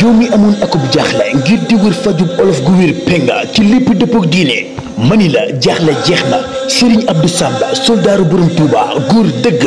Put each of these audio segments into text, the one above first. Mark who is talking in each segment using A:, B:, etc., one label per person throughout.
A: yow mi amoon akub jaaxle ngir di wër fajub olof gu wér penga ci lépp dëppook diine mani la jaaxle jeex na Serigne Abdou Samba soldaaru borom Touba góor dëgg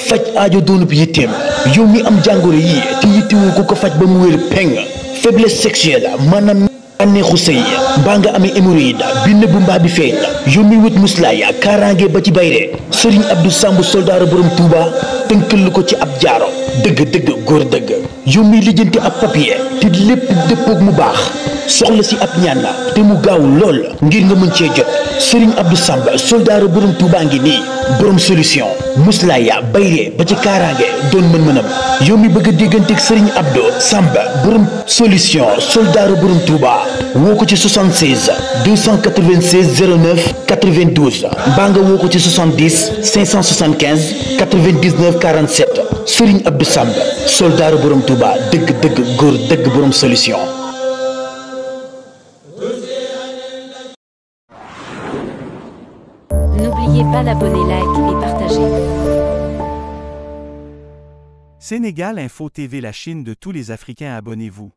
A: faj aajo doonub yitteem yow mi am jàngoro yi te yittewoo ko ko faj ba mu wér penga faiblesse sexuelle maanaam bànneexu sëy mbaa nga amee hémorroïde bi nëbbu mbaa bi feeñ yow mi wut muslaay kaaraange ba ci bayre Serigne Abdou Samba soldaaru borom Touba tënkal ko ci ab jaaro dëgg góor dëgg yow mi lijjanti ab papier te lépp dëppoog mu baax soxla si ab ñaan te mu gaaw lool ngir nga mën cee jot Serigne Abdou Samba soldaaru borom Touba ngi nii borom solution muslaaya bayre ba ci kaaraange doon mën-mënam yow mi bëgg a dégganteeg Serigne Abdou Samba borom solution soldaaru borom Touba woo ko ci 76 296 09 92 mbaa nga woo ko ci 70 575 99 47 Serigne Abdou Samba soldaaru borom Touba dëgg góor dëgg borom solution.
B: N'oubliez pas d'abonner, like et partager.
C: Sénégal Info TV, la Chine de tous les Africains, abonnez-vous.